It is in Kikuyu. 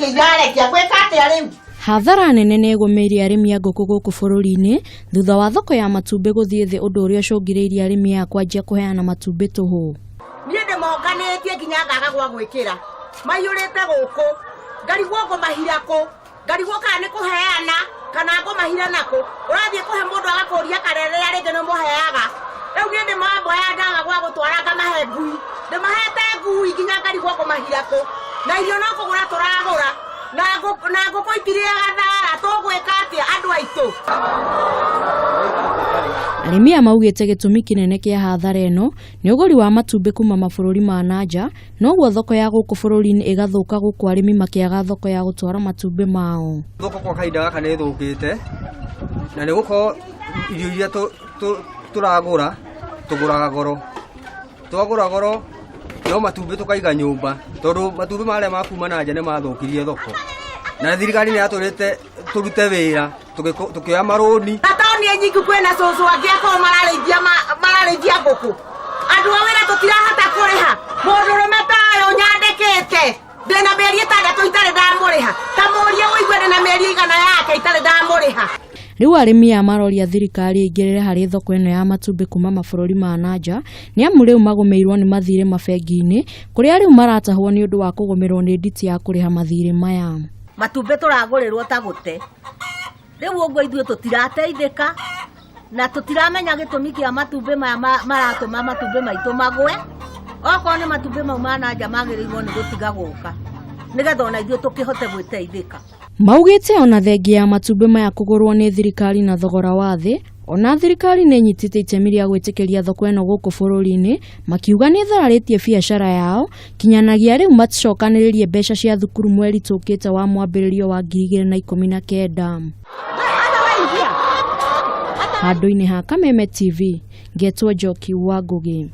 kũrekia irarekia ngwĩka atĩa rĩu? Hathara nene nĩ ĩgũmĩire arĩmi a ngũkũ gũkũ bũrũri-inĩ thutha wa thoko ya matumbĩ gũthiĩ thĩ ũndũ ũrĩa ũcũngĩrĩirie arĩmi aya kwanjia kũheana matumbĩ tũhũ. Niĩ ndĩmonganĩtie nginya ngaga gwa gwĩkĩra, maiyũrĩte gũkũ, ngarigwo ngũmahira kũ, ngarigwo kana nĩ kũheana kana ngũmahira nakũ. Ũrathiĩ kũhe mũndũ agakũria kana rĩrĩa rĩngĩ nĩ ũmũheaga. Rĩu niĩ ndĩmamboya ndaga gwa gũtwara ngamahe ngui, ndĩmahete ngui nginya ngarigwo ngũmahira kũ, na irio no kũgũra tũragũra. Na ngũkũ na ngũkũ itirĩaga thara tũgwĩka atĩa andũ aitũ? Arĩmi aya maugĩte gĩtũmi kĩnene kĩa hathara ĩno nĩ ũgũri wa matumbĩ kuma mabũrũri ma na nja na ũguo thoko ya gũkũ bũrũri-inĩ ĩgathũka gũkũ arĩmi makĩaga thoko ya gũtwara matumbĩ mao. Thoko kwa kahinda gaka nĩ ĩthũkĩte na nĩ gũkorwo irio iria tũragũra tũgũraga goro. Twagũra goro no matumbĩ tũkaiga nyũmba tondũ matumbĩ marĩa ma kuma na nja nĩ mathũkirie thoko. Na thirikari nĩ yatwĩrĩte tũrute wĩra tũkĩoya marũni. Na taũni nyingĩ kwĩna cũcũ angĩ akorwo mararĩithia mararĩithia ngũkũ. Andũ a wĩra tũtirahota kũrĩha. Mũndũrũme ta ũyũ nyandĩkĩte ndĩna mĩeri ĩtandatũ itarĩ ndamũrĩha. Ta mũrie ũigue ndĩna mĩeri ĩigana yake itarĩ ndamũrĩha. Rĩu arĩmi aya maroria thirikari ĩingĩrĩre harĩ thoko ĩno ya matumbĩ kuma mabũrũri ma na nja nĩ amu rĩu magũmĩirwo nĩ mathirĩ mabengi-inĩ kũrĩa rĩu maratahwo nĩ ũndũ wa kũgũmĩrwo nĩ nditi ya kũrĩha mathirĩ maya. Matumbĩ tũragũrĩrwo ta gũte. Rĩu ũguo ithuĩ tũtirateithĩka na tũtiramenya gĩtũmi kĩa matumbĩ maya maratũma matumbĩ maitũ magwe. Okorwo nĩ matumbĩ mau ma na nja magĩrĩirwo nĩ gũtiga gũka nĩgetha ona ithuĩ tũkĩhote gwĩteithĩka. Maugĩte ona thengia ya matumbĩ maya kũgũrwo nĩ thirikari na thogora wa thĩ, ona thirikari nĩ ĩnyitĩte itemi rĩa gwĩtĩkĩria thoko ĩno gũkũ bũrũri-inĩ, makiuga nĩ ĩthararĩtie biacara yao kinyanagia rĩu macokanĩrĩrie mbeca cia thukuru mweri tũkĩte wa mwambĩrĩrio wa 2019. Handũ-inĩ ha Kameme TV, ngetwo Njoki wa Ngũgĩ.